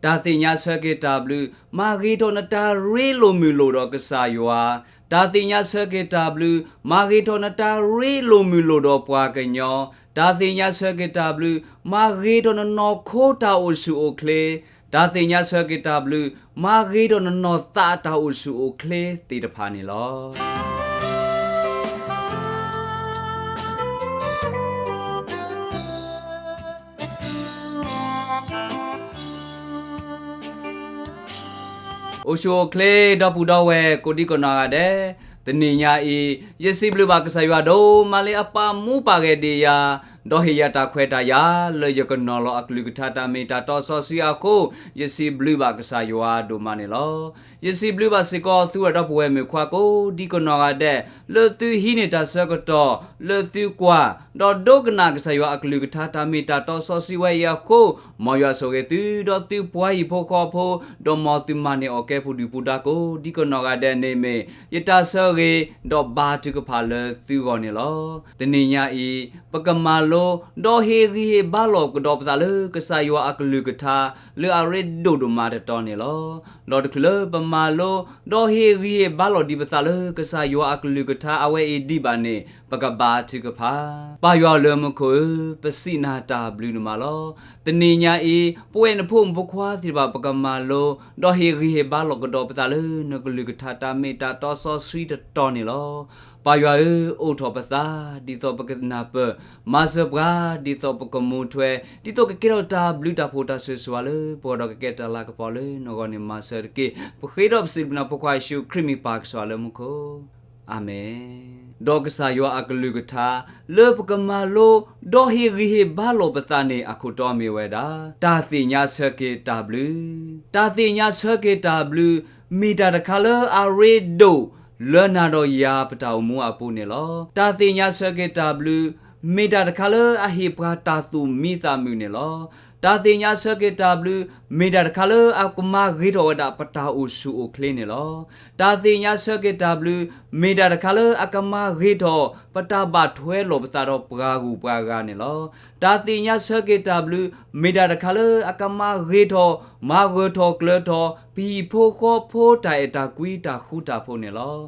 တၢ်သ့ၣ်ညါဆၢက့ၤတၢ်ဘျုး မၤဂ့ၤထီၣ်နတၢ်ရ့လိာ်မုာ်လိာ်ဒီးကစၢ်ယွၤ, တၢ်သ့ၣ်ညါဆၢက့ၤတၢ်ဘျုး မၤဂ့ၤထီၣ်နတၢ်ရ့လိာ်မုာ်လိာ်ဒီးပှၤကညီ, တၢ်သ့ၣ်ညါဆၢက့ၤတၢ်ဘျုး မၤဂ့ၤထီၣ်နနီၢ်ခိတၢ်အိၣ်ဆူၣ်အိၣ်ချ့, တၢ်သ့ၣ်ညါဆၢက့ၤတၢ်ဘျုး မၤဂ့ၤထီၣ်နနီၢ်သးတၢ်အိၣ်ဆူၣ်အိၣ်ချ့သ့ၣ်တဖၣ်န့ၣ်လီၤ. အိၣ်ဆူၣ်အိၣ်ချ့ ဒီပုၢ်ဒီဝဲၢ် ကိးဒံကနီၢ်ဂၤဒဲး, တနံၤညါအံၤ ယစံးဘျုးဘၣ်ကစၢ်ယွၤဒိၣ်မးလၢအပာ်မူပာ်ဂဲၤဒံးယၤ, ဒီးဟ့ၣ်ယၤတၢ်ခွဲးတၢ်ယာ် လၢယကနီၤလီၤအကလုၢ်ကထါတၢ်မ့ၢ်တၢ်တီစီဆှံအဃိ, ယစံးဘျုးဘၣ်ကစၢ်ယွၤဒိၣ်မးန့ၣ်လီၤ. ယစံးဘျုးဘၣ်စ့ၢ်ကီးသုဝဲဒီပုၢ်ဝဲၢ်မုၣ်ခွါကိးဒံကနီၢ်ဂၤဒဲး, လၢသုဟံးန့ၢ်တၢ်ဆၢကတီၢ် လၢသုကွၢ် ဒီးဒိကနၣ်ကစၢ်ယွၤအကလုၢ်ကထါတၢ်မ့ၢ်တၢ်တီစီဆှံဝဲအံၤအဃိ, မ်ယွၤဆိၣ်ဂ့ၤသု ဒီးသုပှၤဟံၣ်ဖိဃီဖိ, ဒီးမ်သုမၤန့ၢ်အီၣ်ကဲပူၤဒုၣ်ပူၤဒါကိးဒံကနီၢ်ဂၤဒဲးန့ၣ်မ့ၢ် ယတၢ်ဆိၣ်ဂ့ၤ ဒီးဘါထုကဖၣ်လၢသုဂီၢ်န့ၣ်လီၤ. တနံၤညါအံၤ ပကမၤလိ ဒီးဟ့ၣ်ဂံၢ်ဟ့ၣ်ဘါလီၤကဒီးပသးလၢကစၢ်ယွၤအကလုၢ်ကထါ လၢအရ့ဒိၣ်ဒိၣ်မးတတီၤန့ၣ်လီၤ. ဒီးတချုးလၢပမၤလိ ဒီးဟ့ၣ်ဂံၢ်ဟ့ၣ်ဘါလီၤဒံးပသးလၢကစၢ်ယွၤအကလုၢ်ကထါအဝဲအံၤဒံးဘၣ်န့ၣ် ပကဘါထုကဖၣ်. ပၢ်ယွၤလၢမူခိၣ်ဧၢ, ပစံးနၤတၢ်ဘျုးနမးလီၤ. တနံၤညါအံၤ ပဝဲနဖိမုၣ်ဖိခွါသ့ၣ်တဖၣ် ပကမၤလိ ဒီးဟ့ၣ်ဂံၢ်ဟ့ၣ်ဘါလီၤကဒီးပသးလၢနကလုၢ်ကထါတၢ်မ့ၢ်တၢ်တီစီဆှံတတီၤန့ၣ်လီၤ. ပၢ်ယွၤဧၢ, အိးထီၣ်ပသး ဒ်သိးပကနၢ်ပၢၢ်, မၤစၢၤပှၤ ဒ်သိးပကမူထွဲ, ဒ်သိးကကဲထီၣ်တၢ်ဘျုးတၢ်ဖှိၣ်တၢ်ဆိၣ်ဂ့ၤလၢပဂီၢ်ဒီးကကဲတၢ်လၤကပီၤလၢနဂီၢ်န့ၣ် မၤစၢၤတက့ၢ်. ပဃ့ဒီးပစံးဘျုးနဖိခွါယ့ၣ်ၡူးခရံာ်မ့ၢ်ပၢ်ကစၢ်လၢမူခိၣ်, အၤမ့ၣ်. ဒီးကစၢ်ယွၤအကလုၢ်ကထါ လၢပကမၤလိ ဒီးဟ့ၣ်ဂံၢ်ဟ့ၣ်ဘါလီၤပသးန့ၣ် အခိၣ်တီမ့ၢ်ဝဲဒၣ် တၢ်သ့ၣ်ညါဆၢက့ၤတၢ်ဘျုး. တၢ်သ့ၣ်ညါဆၢက့ၤတၢ်ဘျုး မ့ၢ်တၢ်တခါလၢအရ့ဒိၣ် လၢနၤဒီးယၤပတၢ်အိၣ်မူအပူၤန့ၣ်လီၤ. တၢ်သ့ၣ်ညါဆၢက့ၤတၢ်ဘျုး မ့ၢ်တၢ်တခါလၢအဟ့ၣ်ပှၤတၢ်သူၣ်မံသးမုာ်န့ၣ်လီၤ. တၢ်သ့ၣ်ညါဆၢက့ၤတၢ်ဘျုး မ့ၢ်တၢ်တခါလၢအကမၤဂ့ၤထီၣ်ဝဲဒၣ်ပတၢ်အိၣ်ဆူၣ်အိၣ်ချ့န့ၣ်လီၤ. တၢ်သ့ၣ်ညါဆၢက့ၤတၢ်ဘျုး မ့ၢ်တၢ်တခါလၢအကမၤဂ့ၤထီၣ် ပတၢ်ဘၣ်ထွဲလိာ်ပသးဒီးပှၤဂုၤပှၤဂၤန့ၣ်လီၤ. တၢ်သ့ၣ်ညါဆၢက့ၤတၢ်ဘျုး မ့ၢ်တၢ်တခါလၢအကမၤဂ့ၤထီၣ် မၤဂၢၢ်ထီၣ်ကျၢၤထီၣ် ပဟံၣ်ဖိဃီဖိတၢ်အဲၣ်တၢ်ကွံတၢ်ဃူတၢ်ဖိးန့ၣ်လီၤ.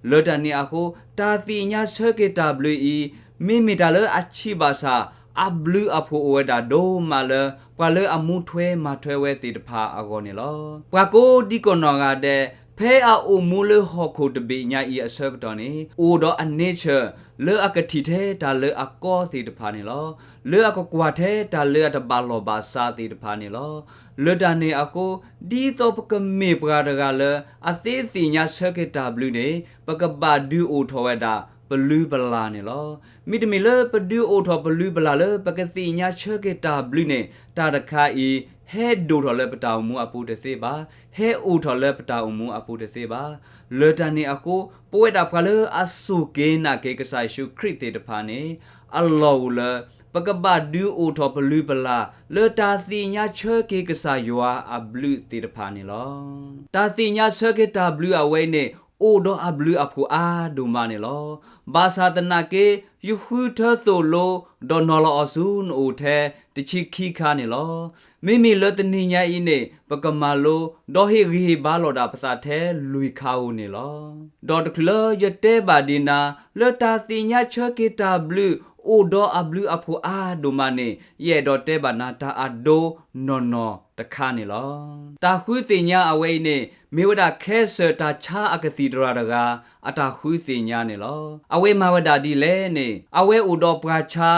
လၢတၢ်န့ၣ်အဃိ တၢ်သ့ၣ်ညါဆၢက့ၤတၢ်ဘျုးအံၤ မ့မ့ၢ်တၢ်လၢအဆံးဘၣ်ဆၣ် အဘျုးအဖှိၣ်အိၣ်ဝဲဒၣ်ဒိၣ်မးလၢ ပှၤလၢအမူထွဲမၤထွဲဝဲသ့ၣ်တဖၣ်အဂီၢ်န့ၣ်လီၤ. ပှၤကိးဒံကနီၢ်ဂၤဒဲး ဖဲအအိၣ်မူလၢဟီၣ်ခိၣ်တဘ့ၣ်ညါအံၤအဆၢကတီၢ်န့ၣ် အိၣ်ဒီးအ nature လၢအကထံၣ်ထဲတၢ်လၢအကီသ့ၣ်တဖၣ်န့ၣ်လီၤ. လၢအကကွၢ်ထဲတၢ်လၢအတဘၣ်လီၢ်ဘၣ်စးသ့ၣ်တဖၣ်န့ၣ်လီၤ. လၢတၢ်န့ၣ်အဃိ ဒ်သိးပကမ့ၢ်ပှၤတဂၤလၢ အသ့သ့ၣ်ညါဆၢက့ၤတၢ်ဘျုးန့ၣ် ပကဘၣ်ဒုးအိၣ်ထီၣ်ဝဲဒၣ် ပလုၢ်ပလၢ်န့ၣ်လီၤ. မ့တမ့ၢ်လၢပဒုးအိၣ်ထီၣ်ပလုၢ်ပလၢ်လၢ ပကသ့ၣ်ညါဆၢက့ၤတၢ်ဘျုးန့ၣ် တၢ်တခါအံၤ ဟဲဒိၣ်ထီၣ်လၢပတၢ်အိၣ်မူအပူၤတသ့ဘၣ်, ဟဲအိၣ်ထီၣ်လၢပတၢ်အိၣ်မူအပူၤတသ့ဘၣ်. လၢတၢ်န့ၣ်အဃိ ပဝဲဒၣ်ပှၤလၢအစူၢ်က့ၤနာ်က့ၤကစၢ်ယ့ၣ်ၡူးခရံာ်သ့ၣ်တဖၣ်န့ၣ် အလီၢ်အိၣ်လၢ ပကဘၣ်ဒုးအိၣ်ထီၣ်ပလုၢ်ပလၢ် လၢတၢ်သ့ၣ်ညါဆၢက့ၤကစၢ်ယွၤအဘျုးသ့ၣ်တဖၣ်န့ၣ်လီၤ. တၢ်သ့ၣ်ညါဆၢက့ၤတၢ်ဘျုးအဝဲအံၤန့ၣ် အိၣ်ဒီးအဘျုးအဖှိၣ်အါဒိၣ်မးန့ၣ်လီၤ. ဘၣ်ဆၣ်သနာ်က့ ယဃုထၢသိၣ်လိ ဒီးနီၤလီၤအီၤဆူနအိၣ်ထဲ တဆံခံခါန့ၣ်လီၤ. မ့မ့ၢ်လၢတနံၤညါအံၤန့ၣ် ပကမၤလိ ဒီးဟ့ၣ်ဂံၢ်ဟ့ၣ်ဘါလီၤဒၣ်ပသးထဲလွံၢ်ခါဧိၤန့ၣ်လီၤ. ဒီးတချုးလၢယတဲဘၣ်ဒံးနၤ လၢတၢ်သ့ၣ်ညါဆၢက့ၤတၢ်ဘျုး အိၣ်ဒီးအဘျုးအဖှိၣ်အါဒိၣ်မးန့ၣ် ယအဲၣ်ဒိးတဲဘၣ်နၤတၢ်အဒိနီၢ်နီၢ်တခါန့ၣ်လီၤ. တၢ်ဃုသ့ၣ်ညါအဝဲအံၤန့ၣ် မ့ၢ်ဝဲဒၣ်ခဲစၢၢ်တၢ်ဆါအကသံၣ်သရၣ်တဂၤ အတၢ်ဃုသ့ၣ်ညါန့ၣ်လီၤ. အဝဲမၤဝဲဒၣ်ဒ်လဲၣ်န့ၣ် အဝဲအိၣ်ဒီးပှၤဆါ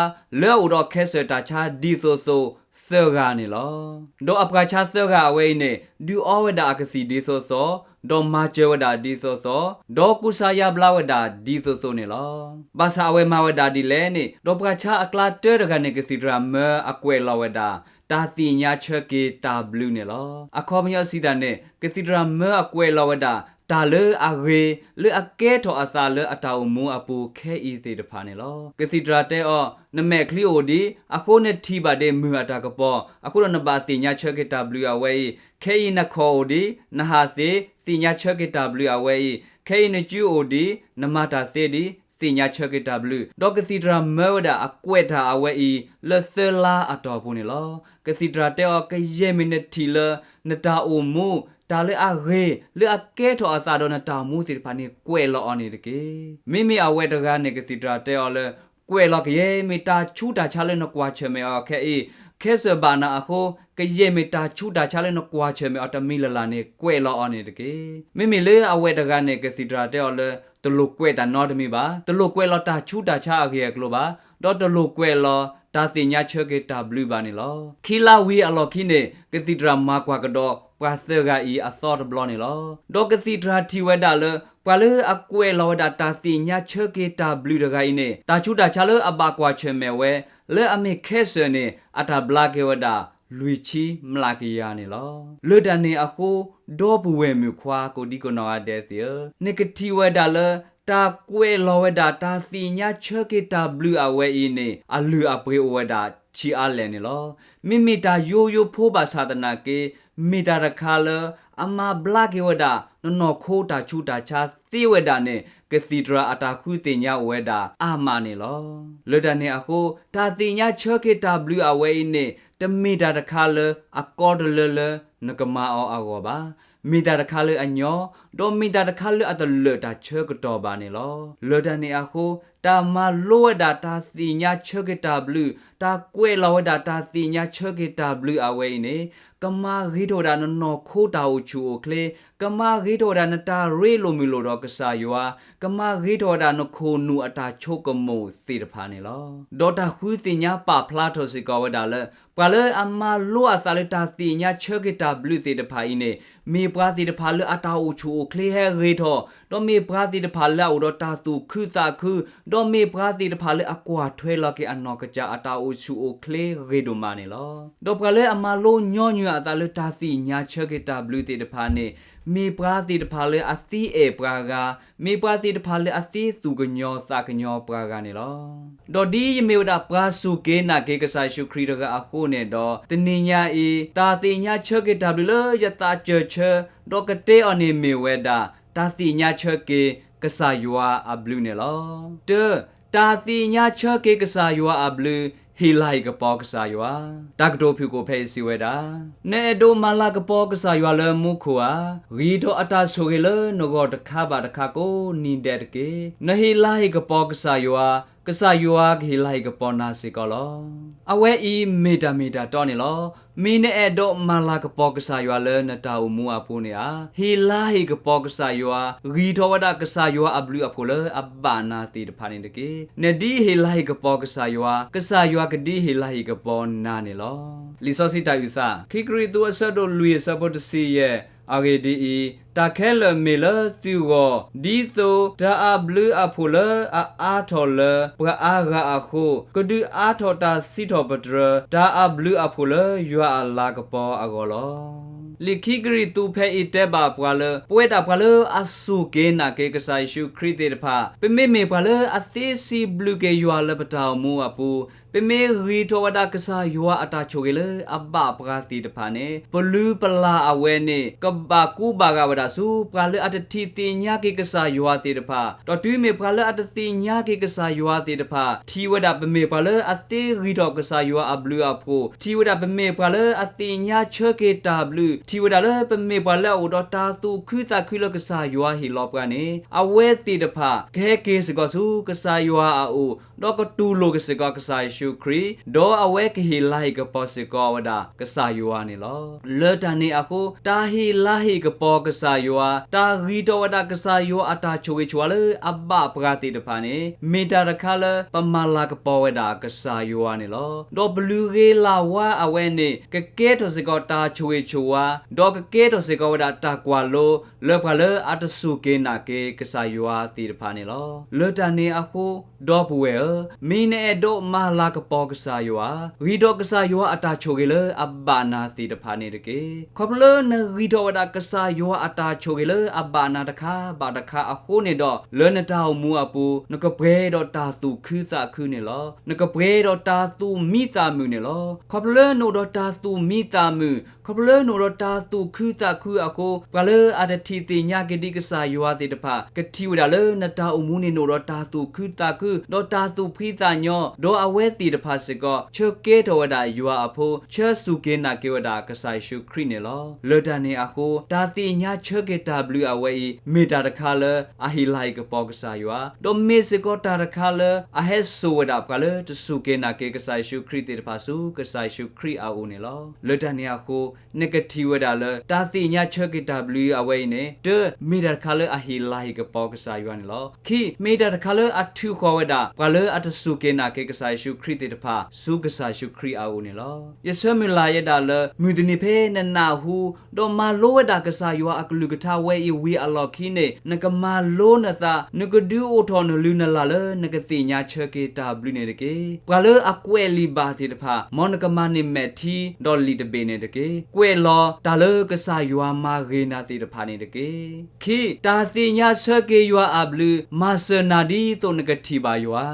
လၢအအိၣ်ဒီးခဲစၢၢ်တၢ်ဆါဒ်သိးသိးသၢဂၤန့ၣ်လီၤ. ဒီးအပှၤဆါသၢဂၤအဝဲအံၤန့ၣ် ဒုးအီဝဲဒၣ်အကသံၣ်ဒ်သိးသိး, ဒီးမၤစၢၤဝဲဒၣ်ဒ်သိးသိး, ဒီးကူစါယါဘျါဝဲဒၣ်ဒ်သိးသိးန့ၣ်လီၤ. ဘၣ်ဆၣ်အဝဲမၤဝဲဒၣ်ဒ်လဲၣ်န့ၣ် ဒီးပှၤဆါအကျါတၢတဂၤန့ၣ် ကသံၣ်သရၣ်မၢအကွဲးလီၤဝဲဒၣ် တၢ်သ့ၣ်ညါဆၢက့ၤတၢ်ဘျုးန့ၣ်လီၤ. အခီပညီစံးတၢ်န့ၣ် ကသံၣ်သရၣ်မၢအကွဲးလီၤဝဲဒၣ် တၢ်လၢအဂ့ၤ လၢအကဲထီၣ်အသးလၢအတၢ်အိၣ်မူအပူၤခဲအံၤသ့ၣ်တဖၣ်န့ၣ်လီၤ. ကသံၣ်သရၣ်တဲအီၤ နမဲာ်ချံအိၣ်ဒံး အဃိနထံၣ်ဘၣ်ဒ့မုၢ်အတၢ်ကပီၤ အဃိဒီးနဘၣ်သ့ၣ်ညါဆၢက့ၤတၢ်ဘျုးအဝဲအံၤ, ခဲအံၤနခီၣ်အိၣ်ဒံး နဟးသ့ သ့ၣ်ညါဆၢက့ၤတၢ်ဘျုးအဝဲအံၤ, ခဲအံၤနစုအိၣ်ဒံး နမၤတၢ်သ့ဒံး သ့ၣ်ညါဆၢက့ၤတၢ်ဘျုး, ဒီးကသံၣ်တြၢ်မၢဝဲဒၣ်အကွဲးတၢ်အဝဲအံၤ လၢသၢလါအတီၢ်ပူၤန့ၣ်လီၤ. ကသံၣ်တြၢ်တဲအီၤ ကယဲၢ်မ့ၢ်နထံၣ်လၢ နတၢ်အိၣ်မူ တၢ်လၢအဂ့ၤ လၢအကဲထီၣ်အသးဒီးနတၢ်အိၣ်မူသ့ၣ်တဖၣ်န့ၣ် ကွဲးလီၤအီၤန့ၣ်တက့ၢ်. မ့မ့ၢ်အဝဲတဂၤန့ၣ် ကသံၣ်တြၢ်တဲအီၤလၢ ကွဲးလီၤကယဲၢ်မ့ၢ်တၢ်ဆူးတၢ်ဆါလၢ နကွၢ်ဆၢၣ်မဲာ်အီၤခဲအံၤ ခဲစၢၣ်ဘၣ်နၤအဃိ ကယဲၢ်မ့ၢ်တၢ်ဆူးတၢ်ဆါလၢ နကွၢ်ဆၢၣ်မဲာ်အီၤတမံၤလၢ်လၢ်န့ၣ် ကွဲးလီၤအီၤန့ၣ်တက့ၢ်. မ့မ့ၢ်လၢအဝဲတဂၤန့ၣ် ကသံၣ်တြၢ်တဲအီၤလၢ တလိၣ်ကွဲးတၢ်နီတမံၤဘၣ်, တလိၣ်ကွဲးလီၤတၢ်ဆူးတၢ်ဆါအဂ့ၢ်အကျိၤဘၣ်, ဒီးတလိၣ်ကွဲးလီၤတၢ်သ့ၣ်ညါဆၢက့ၤတၢ်ဘျုးဘၣ်န့ၣ်လီၤ. ခံလါဝံၤအလီၢ်ခံန့ၣ် ကသံၣ်တြၢ်မၤကွၢ်ကဒီး ပှၤသၢဂၤအံၤအသီတဘျီန့ၣ်လီၤ. ဒီးကသံၣ်တြၢ်ထံၣ်ဝဲဒၣ်လၢ ပှၤလၢအကွဲးလီၤဝဲဒၣ်တၢ်သ့ၣ်ညါဆၢက့ၤတၢ်ဘျုးတဂၤအံၤန့ၣ် တၢ်ဆူးတၢ်ဆါလၢအဘၣ်ကွၢ်ဆၢၣ်မဲာ်ဝဲ လၢအမ့ၢ်ခဲစၢၣ်န့ၣ် အတၢ်ဘျါက့ၤဝဲဒၣ် လွံၢ်ဆံမျးကယၤန့ၣ်လီၤ. လၢတၢ်န့ၣ်အဃိ ဒီပုၢ်ဝဲၢ်မုၣ်ခွါ ကိးဒံကိးနီၢ်ဂၤဒဲးသ့ၣ်ဧၢ, နကထံၣ်ဝဲဒၣ်လၢ တၢ်ကွဲးလီၤဝဲဒၣ်တၢ်သ့ၣ်ညါဆၢက့ၤတၢ်ဘျုးအဝဲအံၤန့ၣ် အလုၢ်အပှ့ၤအိၣ်ဝဲဒၣ်ဆံးအါလဲၣ်န့ၣ်လီၤ. မ့မ့ၢ်တၢ်ယိယိဖိဘၣ်ဆၣ်သနာ်က့ မ့ၢ်တၢ်တခါလၢ အမၤဘျါက့ၤဝဲဒၣ် နနီၢ်ခိတၢ်ဆူးတၢ်ဆါသ့ဝဲဒၣ်န့ၣ် ကသံၣ်တြၢ်အတၢ်ဃုသ့ၣ်ညါအိၣ်ဝဲဒၣ်အါမးန့ၣ်လီၤ. လၢတၢ်န့ၣ်အဃိ တၢ်သ့ၣ်ညါဆၢက့ၤတၢ်ဘျုးအဝဲအံၤန့ၣ် တမ့ၢ်တၢ်တခါလၢအကီတလၢလၢ နကမၤအီၤအဂီၢ်ဘၣ်. မ့ၢ်တၢ်တခါလၢအညီ, ဒီးမ့ၢ်တၢ်တခါလၢအတလၢာ်တၢ်ဆၢကတီၢ်ဘၣ်န့ၣ်လီၤ. လၢတၢ်န့ၣ်အဃိ တၢ်မၤလိဝဲဒၣ်တၢ်သ့ၣ်ညါဆၢက့ၤတၢ်ဘျုး, တၢ်ကွဲးလီၤဝဲဒၣ်တၢ်သ့ၣ်ညါဆၢက့ၤတၢ်ဘျုးအဝဲအံၤန့ၣ် ကမၤဂ့ၤထီၣ်ဝဲဒၣ်နနီၢ်ခိတၢ်အိၣ်ဆူၣ်အိၣ်ချ့, ကမၤဂ့ၤထီၣ်ဝဲဒၣ်နတၢ်ရ့လိာ်မုာ်လိာ်ဒီးကစၢ်ယွၤ, ကမၤဂ့ၤထီၣ်ဝဲဒၣ်နခိၣ်နူာ်အတၢ်ဆိကမိၣ်သ့ၣ်တဖၣ်န့ၣ်လီၤ. ဒီးတၢ်ဃုသ့ၣ်ညါပာ်ဖျါထီၣ်စ့ၢ်ကီးဝဲဒၣ်လၢ ပှၤလၢအမၤလိအသးလၢတၢ်သ့ၣ်ညါဆၢက့ၤတၢ်ဘျုးသ့ၣ်တဖၣ်အံၤန့ၣ် မ့ၢ်ပှၤသ့ၣ်တဖၣ်လၢအတၢ်အိၣ်ဆူၣ်အိၣ်ချ့ဟဲဂ့ၤထီၣ်, ဒီးမ့ၢ်ပှၤသ့ၣ်တဖၣ်လၢအအိၣ်ဒီးတၢ်သူၣ်ခုသးခု, ဒီးမ့ၢ်ပှၤသ့ၣ်တဖၣ်လၢအကွၢ်ထွဲလီၤက့ၤအနီၢ်ကစၢ်အတၢ်အိၣ်ဆူၣ်အိၣ်ချ့ဂ့ၤဒိၣ်မးန့ၣ်လီၤ. ဒီးပှၤလၢအမၤလိညီနုၢ်အသးလၢတၢ်သ့ၣ်ညါဆၢက့ၤတၢ်ဘျုးသ့ၣ်တဖၣ်န့ၣ် မ့ၢ်ပှၤသ့ၣ်တဖၣ်လၢအသ့အဲၣ်ပှၤဂၤ, မ့ၢ်ပှၤသ့ၣ်တဖၣ်လၢအသ့သူၣ်ကညီၤသးကညီၤပှၤဂၤန့ၣ်လီၤ. ဒီးဒ်ယမ့ၢ်ဝဲဒၣ်ပှၤစူၢ်က့ၤနာ်က့ၤကစၢ်ယ့ၣ်ၡူးခရံာ်တဂၤအဃိန့ၣ်ဒီး တနံၤညါအံၤ တၢ်သ့ၣ်ညါဆၢက့ၤတၢ်ဘျုးလၢယသးစၢၢ်ဆၢ ဒီးကတဲအီၤန့ၣ်မ့ၢ်ဝဲဒၣ် တၢ်သ့ၣ်ညါဆၢက့ၤကစၢ်ယွၤအဘျုးန့ၣ်လီၤ. တၢ, တၢ်သ့ၣ်ညါဆၢက့ၤကစၢ်ယွၤအဘျုး, ဟ့ၣ်လၤဟ့ၣ်ကပီၤကစၢ်ယွၤ. တၢ်ကတိၤဖုၣ်ကိာ်ဖဲအံၤစံးဝဲဒၣ်, နအဲၣ်ဒိးမၤလၤကပီၤကစၢ်ယွၤလၢမူခိၣ်ဧါ, ဂံၢ်ထီၣ်အတၢ်ဆိၣ်ဂ့ၤလၢနဂီၢ်တခါဘၣ်တခါကိးနံၤဒဲးတက့ၢ်. နဟ့ၣ်လၤဟ့ၣ်ကပီၤကစၢ်ယွၤ, ကစၢ်ယွၤကဟ့ၣ်လၤဟ့ၣ်ကပီၤနၤစ့ၢ်ကီးလီၤ. အဝဲအံၤမ့ၢ်တၢ်မ့ၢ်တၢ်တီန့ၣ်လီၤ. မ့ၢ်နအဲၣ်ဒိးမၤလၤကပီၤကစၢ်ယွၤလၢနတၢ်အိၣ်မူအပူၤန့ၣ်ဧါ, ဟ့ၣ်လၤဟ့ၣ်ကပီၤကစၢ်ယွၤ, ဂံၢ်ထီၣ်ဝဲဒၣ်ကစၢ်ယွၤအဘျုးအဖှိၣ်လၢအဘၣ်နၤသ့ၣ်တဖၣ်န့ၣ်တက့ၢ်. နဒ်ဟ့ၣ်လၤဟ့ၣ်ကပီၤကစၢ်ယွၤ, ကစၢ်ယွၤကဒ်ဟ့ၣ်လၤဟ့ၣ်ကပီၤနၤန့ၣ်လီၤ. လံာ်စီဆှံတၢ်အုၣ်သး, ခံကရံၣ်သူးအဆၢဒိၣ်လွံၢ်အဆၢဖိတဆံယဲၢ်, အဂ့ၢ်ဒ်အံၤ, တၢ်ခဲလၢာ်မ့ၢ်လၢသုဂီၢ်, ဒ်သိးတၢ်အဘျုးအဖှိၣ်လၢအအါထီၣ်လၢပှၤအါဂၤအဃိ, ကဒုးအါထီၣ်တၢ်စံးထီၣ်ပတြၢၤ တၢ်အဘျုးအဖှိၣ်လၢယွၤအလၤကပီၤအဂီၢ်လီၤ. လံာ်ခံကရံၣ်သူးဖဲအံၤတဲဘၣ်ပှၤလၢ ပဝဲဒၣ်ပှၤလၢအစူၢ်က့ၤနာ်က့ၤကစၢ်ယ့ၣ်ၡူးခရံာ်သ့ၣ်တဖၣ်, ပမ့မ့ၢ်ပှၤလၢအသ့စံးဘျုးက့ၤယွၤလၢပတၢ်အိၣ်မူအပူၤ, ပမ့ၢ်ဂံၢ်ထီၣ်ဝဲဒၣ်ကစၢ်ယွၤအတၢ်ဆိၣ်ဂ့ၤလၢအဘၣ်ပှၤသ့ၣ်တဖၣ်န့ၣ်, ပလုၢ်ပလၢ်အဝဲန့ၣ် ကဘၣ်ကူဘၣ်ဂာ်ဝဲဒၣ်ဆူ ပှၤလၢအတထံၣ်သ့ၣ်ညါက့ၤကစၢ်ယွၤသ့ၣ်တဖၣ်, ဒီးတုၤမ့ၢ်ပှၤလၢအတသ့ၣ်ညါက့ၤကစၢ်ယွၤသ့ၣ်တဖၣ် ထံၣ်ဝဲဒၣ်ပမ့ၢ်ပှၤလၢအသ့ဂံၢ်ထီၣ်ကစၢ်ယွၤအဘျုးအဖှိၣ်, ထံၣ်ဝဲဒၣ်ပမ့ၢ်ပှၤလၢအသ့ၣ်ညါဆၢက့ၤတၢ်ဘျုး, ထံၣ်ဝဲဒၣ်လၢပမ့ၢ်ပှၤလၢအအိၣ်ဒီးတၢ်သူၣ်ခုသးခုလၢကစၢ်ယွၤဟ့ၣ်လီၤပှၤန့ၣ်, အဝဲသ့ၣ်တဖၣ် ကဟဲက့ၤစ့ၢ်ကီးဆူကစၢ်ယွၤအအိၣ်, ဒီးကတူၢ်လိာ်က့ၤစ့ၢ်ကီးကစၢ်ယ့ၣ်ၡူးခရံာ်, ဒီးအဝဲကဟ့ၣ်လၤဟ့ၣ်ကပီၤစ့ၢ်ကီးဝဲဒၣ်ကစၢ်ယွၤန့ၣ်လီၤ. လၢတၢ်န့ၣ်အဃိ တၢ်ဟ့ၣ်လၤဟ့ၣ်ကပီၤကစၢ်ယွၤ, တၢ်ဂံၢ်ထီၣ်ဝဲဒၣ်ကစၢ်ယွၤအတၢ်ဆိၣ်ဂ့ၤဆိၣ်ဝါလၢအဘၣ်ပှၤသ့ၣ်တဖၣ်န့ၣ် မ့ၢ်တၢ်တခါလၢပမၤလၤကပီၤဝဲဒၣ်ကစၢ်ယွၤန့ၣ်လီၤ. ဒီးပလုၢ်ဂ့ၤလၢ်ဝါအဝဲန့ၣ် ကကဲထီၣ်စ့ၢ်ကီးတၢ်ဆိၣ်ဂ့ၤဆိၣ်ဝါ, ဒီးကကဲထီၣ်စ့ၢ်ကီးဝဲဒၣ်တၢ်ကွၢ်လိ လၢပှၤလၢအတစူၢ်က့ၤနာ်က့ၤကစၢ်ယွၤသ့ၣ်တဖၣ်န့ၣ်လီၤ. လၢတၢ်န့ၣ်အဃိ ဒီပုၢ်ဝဲၢ်ဧၢ, မ့ၢ်နအဲၣ်ဒိးမၤလၤကပီၤကစၢ်ယွၤ, ဂံၢ်ထီၣ်ကစၢ်ယွၤအတၢ်ဆိၣ်ဂ့ၤလၢအဘၣ်နၤသ့ၣ်တဖၣ်န့ၣ်တက့ၢ်. ခီဖျိလၢနဂံၢ်ထီၣ်ဝဲဒၣ်ကစၢ်ယွၤအတၢ်ဆိၣ်ဂ့ၤလၢအဘၣ်နၤတခါဘၣ်တခါအဃိန့ၣ်ဒီး လၢနတၢ်အိၣ်မူအပူၤ နကပှဲၤဒီးတၢ်သူၣ်ခုသးခုန့ၣ်လီၤ. နကပှဲၤဒီးတၢ်သူၣ်မံသးမုာ်န့ၣ်လီၤ. ခီဖျိလၢနအိၣ်ဒီးတၢ်သူၣ်မံသးမုာ်, ခီဖျိလၢနအိၣ်ဒီး တၢ်သူၣ်ခုသးခုအဃိ ပှၤလၢအတထံၣ်သ့ၣ်ညါက့ၤဒံးကစၢ်ယွၤသ့ၣ်တဖၣ် ကထံၣ်ဝဲဒၣ်လၢနတၢ်အိၣ်မူန့ၣ် နအိၣ်ဒီးတၢ်သူၣ်ခုသးခု ဒီးတၢ်သူၣ်ဖှံသးညီ, ဒီးအဝဲသ့ၣ်တဖၣ်စ့ၢ်ကီး ဆၢကဲထီၣ်ဝဲဒၣ်ယွၤအဖိ, ဆၢစူၢ်က့ၤနာ်က့ၤဝဲဒၣ်ကစၢ်ယ့ၣ်ၡူးခရံာ်န့ၣ်လီၤ. လၢတၢ်န့ၣ်အဃိ တၢ်သ့ၣ်ညါဆၢက့ၤတၢ်ဘျုးအဝဲအံၤ မ့ၢ်တၢ်တခါလၢအဟ့ၣ်လၤဟ့ၣ်ကပီၤကစၢ်ယွၤ, ဒီးမ့ၢ်စ့ၢ်ကီးတၢ်တခါလၢအဟဲစိာ်ဝဲဒၣ်ပှၤလၢတစူၢ်က့ၤနာ်က့ၤကစၢ်ယ့ၣ်ၡူးခရံာ်သ့ၣ်တဖၣ်ဆူကစၢ်ယ့ၣ်ၡူးခရံာ်အအိၣ်န့ၣ်လီၤ. လၢတၢ်န့ၣ်အဃိ နကထံၣ်ဝဲဒၣ်လၢ တၢ်သ့ၣ်ညါဆၢက့ၤတၢ်ဘျုးအဝဲအံၤန့ၣ် တၢ မ့ၢ်တၢ်တခါလၢအဟ့ၣ်လၤဟ့ၣ်ကပီၤကစၢ်ယွၤန့ၣ်လီၤ. ခံ, မ့ၢ်တၢ်တခါလၢအထုးဃီၤဝဲဒၣ် ပှၤလၢအတစူၢ်က့ၤနာ်က့ၤကစၢ်ယ့ၣ်ၡူးခရံာ်သ့ၣ်တဖၣ် ဆူကစၢ်ယ့ၣ်ၡူးခရံာ်အအိၣ်န့ၣ်လီၤ. ယဆၢမုၢ်လၢ်ယဲဒၣ်လၢ မုၢ်တနံၤဖဲနနၢ်ဟူ ဒီးမၤလိဝဲဒၣ်ကစၢ်ယွၤအကလုၢ်ကထါဝဲအံၤဝံၤအလီၢ်ခံန့ၣ် နကမၤလိနသး, နကဒုးအိၣ်ထီၣ်နလုၢ်နလၢ်လၢနကသ့ၣ်ညါဆၢက့ၤတၢ်ဘျုးန့ၣ်တက့ၢ်. ပှၤလၢအကွဲးလံာ်ဘၣ်သ့ၣ်တဖၣ် မ်နကမၤန့ၢ်မဲာ်ထံဒီးလံာ်တဘ့ၣ်န့ၣ်တက့ၢ်. ကွဲးလီၤတၢ်လၢကစၢ်ယွၤမၤဂ့ၤနၤသ့ၣ်တဖၣ်န့ၣ်တက့ၢ်. ခံ, တၢ်သ့ၣ်ညါဆၢက့ၤယွၤအဘျုး မၤစၢၤနၤဒ်သိးနကထံၣ်ဘၣ်ယွၤ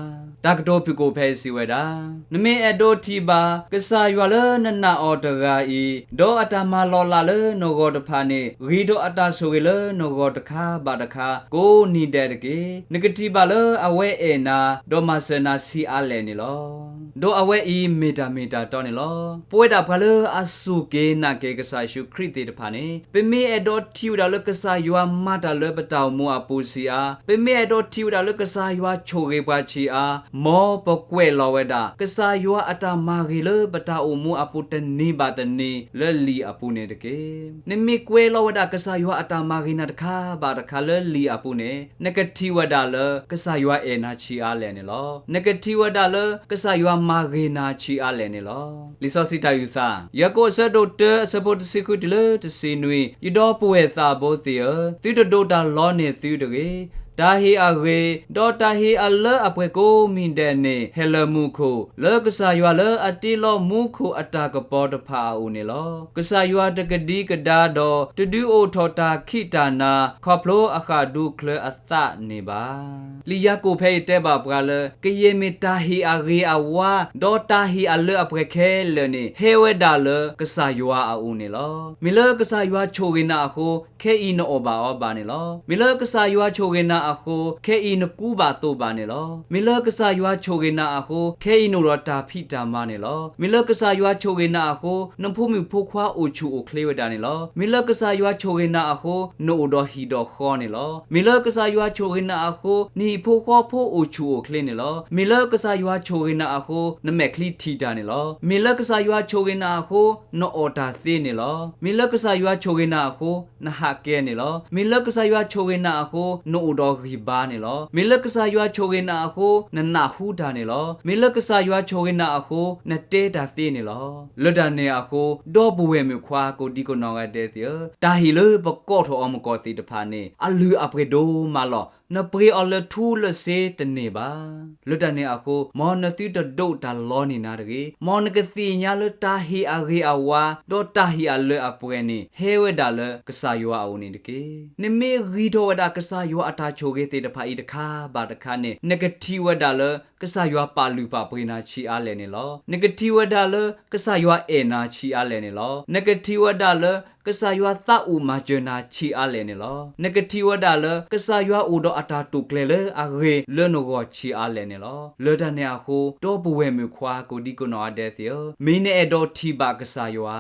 တၢ်ကတိၤဖုၣ်ကိာ်ဖဲအံၤစံးဝဲဒၣ်, နမ့ၢ်အဲၣ်ဒိးထံၣ်ဘၣ် ကစၢ်ယွၤလၢနနာ်အီၤတဂၤအံၤ, ဒီးအတၢ်မၤလီၤလးလၢနဂီၢ်တဖၣ်န့ၣ် ဂ့ၤဒီးအတၢ်ဆိၣ်ဂ့ၤလၢနဂီၢ်တခါဘၣ်တခါ ကိးနံၤဒဲးတက့ၢ်. နကထံၣ်ဘၣ်လၢအဝဲအဲၣ်နၤ, ဒီးမၤစၢၤနၤဆံးအါလဲၣ်န့ၣ်လီၤ. ဒီးအဝဲအံၤမ့ၢ်တၢ်မ့ၢ်တၢ်တီန့ၣ်လီၤ. ပဝဲဒၣ်ပှၤလၢအစူၢ်က့ၤနာ်က့ၤကစၢ်ယ့ၣ်ၡူးခရံာ်သ့ၣ်တဖၣ်န့ၣ် ပမ့ၢ်အဲၣ်ဒိးထံၣ်ဝဲဒၣ်လၢကစၢ်ယွၤမၤတၢ်လၢပတၢ်အိၣ်မူအပူၤဆံးအါ, ပမ့ၢ်အဲၣ်ဒိးထံၣ်ဝဲဒၣ်လၢကစၢ်ယွၤဆိၣ်ဂ့ၤပှၤဆံးအါ, မ်ပကွဲးလီၤဝဲဒၣ် ကစၢ်ယွၤအတၢ်မၤဂ့ၤလၢပတၢ်အိၣ်မူအပူၤတနံၤဘၣ်တနံၤလၢလံာ်အပူၤန့ၣ်တက့ၢ်. နမ့ၢ်ကွဲးလီၤဝဲဒၣ်ကစၢ်ယွၤအတၢ်မၤဂ့ၤနၤတခါဘၣ်တခါလၢလံာ်အပူၤန့ၣ် နကထံၣ်ဝဲဒၣ်လၢ ကစၢ်ယွၤအဲၣ်နၤဆံးအါလဲၣ်န့ၣ်လီၤ. နကထံၣ်ဝဲဒၣ်လၢကစၢ်ယွၤမၤဂ့ၤနၤဆံးအါလဲၣ်န့ၣ်လီၤ. လံာ်စီဆှံတၢ်အုၣ်သး ယၤကိာ်အဆၢဒိၣ်တၢ အဆၢဖိတဆံဃုတုၤလၢတဆံနွံ, ယဒီပုၢ်ဝဲၢ်သးဘိသ့ၣ်ဧၢ, သုတဒိးတၢ်လီန့ၢ်သုတဂ့ၤ. တၢ်ဟ့ၣ်အဂ့ၤ ဒီးတၢ်ဟ့ၣ်အလၢအပှဲၤကိးမံၤဒဲးန့ၣ် ဟဲလၢမူခိၣ်, လၢကစၢ်ယွၤလၢအတ့လီၤမူခိၣ်အတၢ်ကပီၤတဖၣ်အအိၣ်န့ၣ်လီၤ. ကစၢ်ယွၤတကဒံကဒါဒီး တဒုးအိၣ်ထီၣ်တၢ်ခံးတၢ်နၤ ခီဖျိအဃၣ်ဒူချၢအသးန့ၣ်ဘၣ်. လံာ်ယၤကိာ်ဖဲအံၤတဲဘၣ်ပှၤလၢ ကယဲၢ်မ့ၢ်တၢ်ဟ့ၣ်အဂ့ၤအဝါ ဒီးတၢ်ဟ့ၣ်အလၢအပှဲၤခဲလၢာ်န့ၣ် ဟဲဝဲဒၣ်လၢကစၢ်ယွၤအအိၣ်န့ၣ်လီၤ. မ့ၢ်လၢကစၢ်ယွၤဆိၣ်ဂ့ၤနၤအဃိ ခဲအံၤနအီၣ်ဘၣ်အီဘၣ်န့ၣ်လီၤ. မ့ၢ်လၢကစၢ်ယွၤဆိၣ်ဂ့ၤနၤအဃိ ခဲအံၤနကူဘၣ်သိးဘၣ်န့ၣ်လီၤ. မ့ၢ်လၢကစၢ်ယွၤဆိၣ်ဂ့ၤနၤအဃိ ခဲအံၤနအိၣ်ဒီးတၢ်ဖံးတၢ်မၤန့ၣ်လီၤ. မ့ၢ်လၢကစၢ်ယွၤဆိၣ်ဂ့ၤနၤအဃိ နဖိမုၣ်ဖိခွါအိၣ်ဆူၣ်အိၣ်ချ့ဝဲဒၣ်န့ၣ်လီၤ. မ့ၢ်လၢကစၢ်ယွၤဆိၣ်ဂ့ၤနၤအဃိ နအိၣ်ဒီးဟံၣ်ဒီးဃီန့ၣ်လီၤ. မ့ၢ်လၢကစၢ်ယွၤဆိၣ်ဂ့ၤနၤအဃိ နဟံၣ်ဖိဃီဖိအိၣ်ဆူၣ်အိၣ်ချ့န့ၣ်လီၤ. မ့ၢ်လၢကစၢ်ယွၤဆိၣ်ဂ့ၤနၤအဃိ နမဲာ်ချံထံၣ်တၢ်န့ၣ်လီၤ. မ့ၢ်လၢကစၢ်ယွၤဆိၣ်ဂ့ၤနၤအဃိ နအီၣ်တၢ်သ့န့ၣ်လီၤ. မ့ၢ်လၢကစၢ်ယွၤဆိၣ်ဂ့ၤနၤအဃိ နဟးကဲန့ၣ်လီၤ. မ့ၢ်လၢကစၢ်ယွၤဆိၣ်ဂ့ၤနၤအဃိ နအိၣ်ဒီးဂံၢ်ဘါန့ၣ်လီၤ. မ့ၢ်လၢကစၢ်ယွၤဆိၣ်ဂ့ၤနၤအဃိ နနၢ်ဟူတၢ်န့ၣ်လီၤ. မ့ၢ်လၢကစၢ်ယွၤဆိၣ်ဂ့ၤနၤအဃိ နတဲတၢ်သ့န့ၣ်လီၤ. လၢတၢ်န့ၣ်အဃိ ဒီပုၢ်ဝဲၢ်မုၣ်ခွါကိးဒံကိးနီၢ်ဂၤဒဲးသ့ၣ်ဧၢ, တၢ်ဟ့ၣ်လၢပကိးထီၣ်အီၤမုၢ်ကီၢ်သ့ၣ်တဖၣ်န့ၣ် အလုၢ်အပှ့ၤဒိၣ်မးလီၤ. နပှ့ၤအီၤလၢထူလၢစ့တန့ၢ်ဘၣ်. လၢတၢ်န့ၣ်အဃိ မ်နသုတဒိးတၢ်လီန့ၢ်နၤတဂ့ၤ. မ်နကသ့ၣ်ညါလၢတၢ်ဟ့ၣ်အဂ့ၤအဝါ ဒီးတၢ်ဟ့ၣ်အလၢအပှဲၤန့ၣ် ဟဲဝဲဒၣ်လၢကစၢ်ယွၤအအိၣ်န့ၣ်တက့ၢ်. နမ့ၢ်ဂံၢ်ထီၣ်ဝဲဒၣ်ကစၢ်ယွၤအတၢ်ဆိၣ်ဂ့ၤသ့ၣ်တဖၣ်အံၤတခါဘၣ်တခါန့ၣ် နကထံၣ်ဝဲဒၣ်လၢ ကစၢ်ယွၤပာ်လုၢ်ပာ်ပှ့ၤနၤဆံးအါလဲၣ်န့ၣ်လီၤ. နကထံၣ်ဝဲဒၣ်လၢ ကစၢ်ယွၤအဲၣ်နၤဆံးအါလဲၣ်န့ၣ်လီၤ. နကထံၣ်ဝဲဒၣ်လၢ ကစၢ်ယွၤသးအိၣ်မၤစၢၤနၤဆံးအါလဲၣ်န့ၣ်လီၤ. နကထံၣ်ဝဲဒၣ်လၢ ကစၢ်ယွၤအိၣ်ဒီးအတၢ်တိာ်ကျဲၤလၢအဂ့ၤလၢနဂီၢ်ဆံးအါလဲၣ်န့ၣ်လီၤ. လၢတၢ်န့ၣ်အဃိ ဒီပုၢ်ဝဲၢ်မုၣ်ခွါကိးဒံကိးနီၢ်ဂၤဒဲးသ့ၣ်ဧၢ, မ့ၢ်နအဲၣ်ဒိးထံၣ်ဘၣ်ကစၢ်ယွၤဧါ,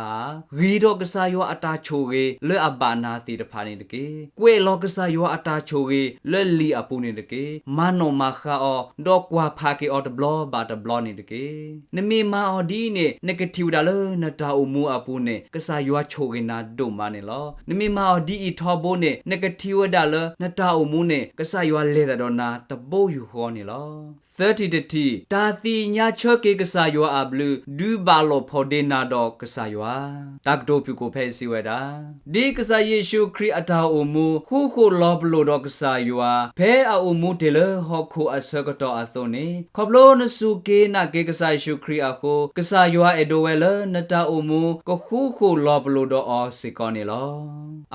ဂံၢ်ထီၣ်ကစၢ်ယွၤအတၢ်ဆိၣ်ဂ့ၤလၢအဘၣ်နၤသ့ၣ်တဖၣ်န့ၣ်တက့ၢ်. ကွဲးလီၤကစၢ်ယွၤအတၢ်ဆိၣ်ဂ့ၤလၢလံာ်အပူၤန့ၣ်တက့ၢ်. မၤနီၣ်မၤဃါအီၤ ဒီးကွၢ်ဖးက့ၤအီၤတဘျီဘၣ်တဘျီန့ၣ်တက့ၢ်. နမ့ၢ်မၤအီၤဒ်အံၤန့ၣ် နကထံၣ်ဝဲဒၣ်လၢနတၢ်အိၣ်မူအပူၤန့ၣ် ကစၢ်ယွၤဆိၣ်ဂ့ၤနၤဒိၣ်မးန့ၣ်လီၤ. နမ့ၢ်မၤအီၤဒ်အံၤထီဘိန့ၣ် နကထံၣ်ဝဲဒၣ်လၢနတၢ်အိၣ်မူန့ၣ် ကစၢ်ယွၤလဲၤသးဒီးနၤတဘိယူၢ်ဃီန့ၣ်လီၤ. သၢထံၣ်တထံၣ်, တၢ်သ့ၣ်ညါဆၢက့ၤကစၢ်ယွၤအဘျုး ဒုးဘၣ်လိာ်ဖိးဒ့နၤဒီးကစၢ်ယွၤ. တၢ်ကတိၤဖုၣ်ကိာ်ဖဲအံၤစံးဝဲဒၣ်, ဒ်ကစၢ်ယ့ၣ်ၡူးခရံာ်အတၢ်အိၣ်မူ ဃူဃီၣ်လီၤပလိာ်ဒီးကစၢ်ယွၤ ဖဲအအိၣ်မူတ့ၢ်လၢဟီၣ်ခိၣ်အဆၢကတီၢ်အသိးန့ၣ်, ခီဖျိနစူၢ်က့ၤနာ်က့ၤကစၢ်ယ့ၣ်ၡူးခရံာ်အဃိ ကစၢ်ယွၤအဲၣ်ဒိးဝဲလၢနတၢ်အိၣ်မူ ကဃူဃီၣ်လီၤပလိာ်ဒီးအီၤစ့ၢ်ကီးန့ၣ်လီၤ.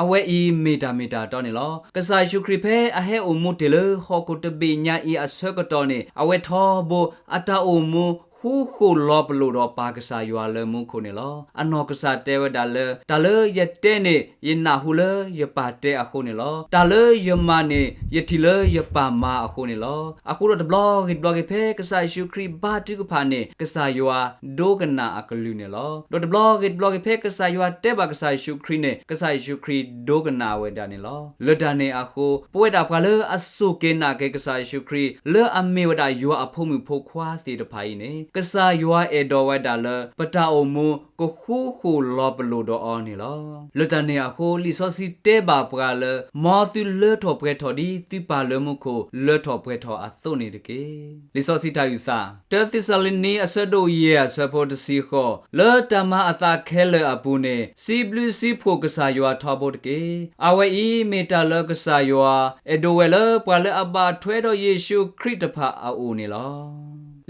အဝဲအံၤမ့ၢ်တၢ်မ့ၢ်တၢ်တီန့ၣ်လီၤ. ကစၢ်ယ့ၣ်ၡူးခရံာ်ဖဲအဟဲအိၣ်မူတ့ၢ်လၢဟီၣ်ခိၣ်တဘ့ၣ်ညါအံၤအဆၢကတီၢ်န့ၣ် အဝဲထီဘိ အတၢ်အိၣ်မူ ဃူဃီၣ်လီၤပလိာ်ဒီးပၢ်ကစၢ်ယွၤလၢမူခိၣ်န့ၣ်လီၤ. အနီၢ်ကစၢ်တဲဝဲဒၣ်လၢ တၢ်လၢယတဲန့ၣ် ယနၢ်ဟူလၢယပၢ်တဲအဃိန့ၣ်လီၤ. တၢ်လၢယမၤန့ၣ် ယထံၣ်လၢယပၢ်မၤအဃိန့ၣ်လီၤ. အဃိဒီးတဘျီဂ့ၤတဘျီဂ့ၤ ဖဲကစၢ်ယ့ၣ်ၡူးခရံာ်ဘါထုကဖၣ်န့ၣ် ကစၢ်ယွၤဒိကနၣ်အကလုၢ်န့ၣ်လီၤ. ဒီးတဘျီဂ့ၤတဘျီဂ့ၤ ဖဲကစၢ်ယွၤတဲဘၣ်ကစၢ်ယ့ၣ်ၡူးခရံာ်န့ၣ် ကစၢ်ယ့ၣ်ၡူးခရံာ်ဒိကနၣ်ဝဲဒၣ်န့ၣ်လီၤ. လၢတၢ်န့ၣ်အဃိ ပဝဲဒၣ်ပှၤလၢအစူၢ်က့ၤနာ်က့ၤကစၢ်ယ့ၣ်ၡူးခရံာ် လၢအမ့ၢ်ဝဲဒၣ်ယွၤအဖိမုၣ်ဖိခွါသ့ၣ်တဖၣ်အံၤန့ၣ် ကစၢ်ယွၤအဲၣ်ဒိးဝဲဒၣ်လၢ ပတၢ်အိၣ်မူကဃူဃီၣ်လီၤပလိာ်ဒီးအီၤန့ၣ်လီၤ. လၢတၢ်န့ၣ်အဃိ လံာ်စီဆှံတဲဘၣ်ပှၤလၢ မ်သုလၢထီၣ်ပှဲၤထီၣ်ဒ်သုပၢ်လၢမူခိၣ်လၢထီၣ်ပှဲၤထီၣ်အသိးန့ၣ်တက့ၢ်. လံာ်စီဆှံတၢ်အုၣ်သး တၢသ့းစၤလနံ အဆၢဒိၣ်ယဲၢ် အဆၢဖိတဆံဃိး, လၢတၢ်မၤအသးခဲလၢာ်အပူၤန့ၣ် စံးဘျုးစံးဖှိၣ်ကစၢ်ယွၤထီဘိတက့ၢ်. အဝဲအံၤမ့ၢ်တၢ်လၢကစၢ်ယွၤ အဲၣ်ဒိးဝဲလၢပှၤလၢအဘၣ်ထွဲဒီးယ့ၣ်ၡူးခရံာ်တဖၣ်အအိၣ်န့ၣ်လ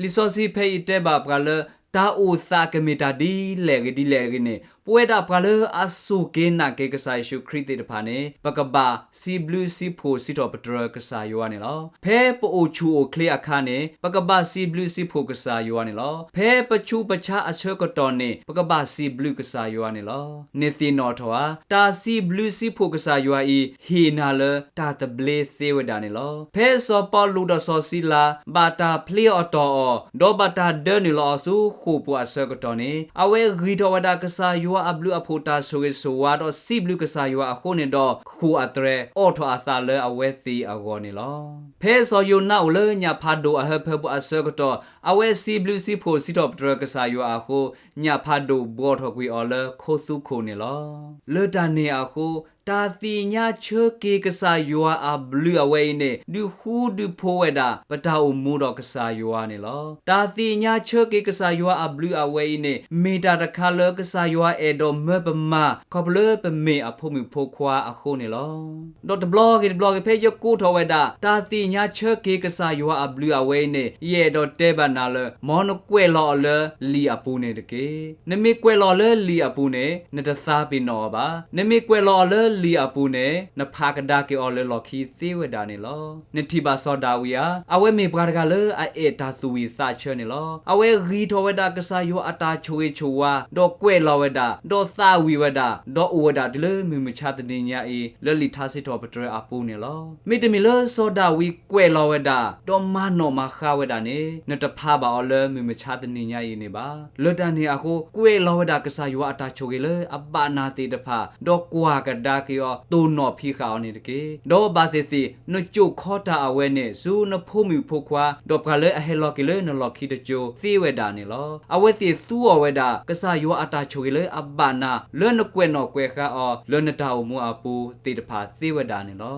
ီၤ. လံာ်စီဆှံဖဲအံၤတဲဘၣ်ပှၤလၢ တၢ်အိၣ်သးကမ့ၢ်တၢ်ဒ်လဲၣ်ဂ့ၤဒ်လဲၣ်ဂ့ၤန့ၣ် ပဝဲဒၣ်ပှၤလၢအစူၢ်က့ၤနာ်က့ၤကစၢ်ယ့ၣ်ၡူးခရံာ်သ့ၣ်တဖၣ်န့ၣ် ပကဘၣ်စံးဘျုးစံးဖှိၣ်စံးထီၣ်ပတြၢၤကစၢ်ယွၤန့ၣ်လီၤ. ဖဲပအိၣ်ဆူၣ်အိၣ်ချ့အခါန့ၣ် ပကဘၣ်စံးဘျုးစံးဖှိၣ်ကစၢ်ယွၤန့ၣ်လီၤ. ဖဲပဆူးပဆါအဆၢကတီၢ်န့ၣ် ပကဘၣ်စံးဘျုးကစၢ်ယွၤန့ၣ်လီၤ. နသ့ၣ်နီၣ်ထီၣ်ဧါ, တၢ်စံးဘျုးစံးဖှိၣ်ကစၢ်ယွၤအံၤ ဟ့ၣ်နၤလၢတၢ်သဘျ့သ့ဝဲဒၣ်န့ၣ်လီၤ. ဖဲစီၤပီလူးဒီးစီၤစံလၤ ဘၣ်တၢ်ဖျ့အီၣ်တီၢ်အီၤ ဒီးဘၣ်တၢ်ဒၢနုာ်လီၤအီၤဆူဃိာ်ပူၤအဆၢကတီၢ်န့ၣ် အဝဲဂံၢ်ထီၣ်ဝဲဒၣ်ကစၢ်ယွၤအဘျုးအဖှိၣ်တၢ်ဆိၣ်ဂ့ၤဆိၣ်ဝါ ဒီးစံးဘျုးကစၢ်ယွၤအဃိန့ၣ်ဒီး ဃိာ်အသြဲၤအိးထီၣ်အသးလၢအဝဲသ့ၣ်အဂီၢ်န့ၣ်လီၤ. ဖဲစီၤယိၤနါအိၣ်လၢညၣ်ဖးဒိၣ်အဟၢဖၢပူၤအဆၢကတီၢ် အဝဲစံးဘျုးစံးဖှိၣ်စံးထီၣ်ပတြၢၤကစၢ်ယွၤအဃိ ညၣ်ဖးဒိၣ်ဘှီထီၣ်ကွံာ်အီၤလၢခိသူခိၣ်န့ၣ်လီၤ. လၢတၢ်န့ၣ်အဃိ တၢ်သ့ၣ်ညါဆၢက့ၤကစၢ်ယွၤအဘျုးအဝဲအံၤန့ၣ် ဒုးဃူဒုးဖိးဝဲဒၣ် ပတၢ်အိၣ်မူဒီးကစၢ်ယွၤန့ၣ်လီၤ. တၢ်သ့ၣ်ညါဆၢက့ၤကစၢ်ယွၤအဘျုးအဝဲအံၤန့ၣ် မ့ၢ်တၢ်တခါလၢကစၢ်ယွၤအဲၣ်ဒိးမၢပမၤ ခီဖျိလၢပမ့ၢ်အဖိမုၣ်ဖိခွါအဃိန့ၣ်လီၤ. ဒီးတဘျီဂ့ၤတဘျီဂ့ၤ ဖဲယကိးထီၣ်ဝဲဒၣ် တၢ်သ့ၣ်ညါဆၢက့ၤကစၢ်ယွၤအဘျုးအဝဲအံၤန့ၣ် ယအဲၣ်ဒိးတဲဘၣ်နၤလၢ မ်နကွဲးလီၤအီၤလၢလံာ်အပူၤန့ၣ်တက့ၢ်. နမ့ၢ်ကွဲးလီၤအီၤလၢလံာ်အပူၤန့ၣ် နတသးပ့ၤနီၣ်အီၤဘၣ်. နမ့ၢ်ကွဲးလီၤအီၤလၢလံာ်အပူၤန့ၣ် နဖးကဒါက့ၤအီၤလၢလီၢ်ခံသ့ဝဲဒၣ်န့ၣ်လီၤ. နထံၣ်ဘၣ်စီၤဒၤဝံးဧါ, အဝဲမ့ၢ်ပှၤတဂၤလၢအအဲၣ်တၢ်သူၣ်ဝံၣ်သးဆၢန့ၣ်လီၤ. အဝဲဂံၢ်ထီၣ်ဝဲဒၣ်ကစၢ်ယွၤအတၢ်ဆိၣ်ဂ့ၤဆိၣ်ဝါ, ဒီးကွဲးလီၤဝဲဒၣ်, ဒီးသးဝံၣ်ဝဲဒၣ်, ဒီးအိၣ်ဝဲဒၣ်တုၤလၢမုၢ်မဆါတနံၤညါအံၤ လၢလံာ်ထါစံးထီၣ်ပတြၢၤအပူၤန့ၣ်လီၤ. မ့တမ့ၢ်လၢစီၤဒၤဝံးကွဲးလီၤဝဲဒၣ် ဒီးမၤနီၣ်မၤဃါဝဲဒၣ်န့ၣ် နတဖးဘၣ်အီၤလၢမုၢ်မဆါတနံၤညါအံၤန့ၣ်ဘၣ်. လၢတၢ်န့ၣ်အဃိ ကွဲးလီၤဝဲဒၣ်ကစၢ်ယွၤအတၢ်ဆိၣ်ဂ့ၤလၢအဘၣ်နၤသ့ၣ်တဖၣ်, ဒီးကွၢ်ကဒါက့ၤအီၤ တိၢ်နီၣ်ဖံးဃာ်အီၤန့ၣ်တက့ၢ်. ဒီးဘၣ်သ့ၣ်သ့ၣ် နကိာ်ခီတၢ်အဝဲန့ၣ် ဆူနဖိမုၣ်ဖိခွါ ဒီးပှၤလၢအဟဲလီၤက့ၤလၢနလီၢ်ခံတကၠိၤသ့ဝဲဒၣ်န့ၣ်လီၤ. အဝဲသ့ၣ်သူအီၤဝဲဒၣ် ကစၢ်ယွၤအတၢ်ဆိၣ်ဂ့ၤလၢအဘၣ်နၤ လၢနကွဲးနီၣ်ကွဲးဃါအီၤ လၢနတၢ်အိၣ်မူအပူၤသ့ၣ်တဖၣ်သ့ဝဲဒၣ်န့ၣ်လီၤ.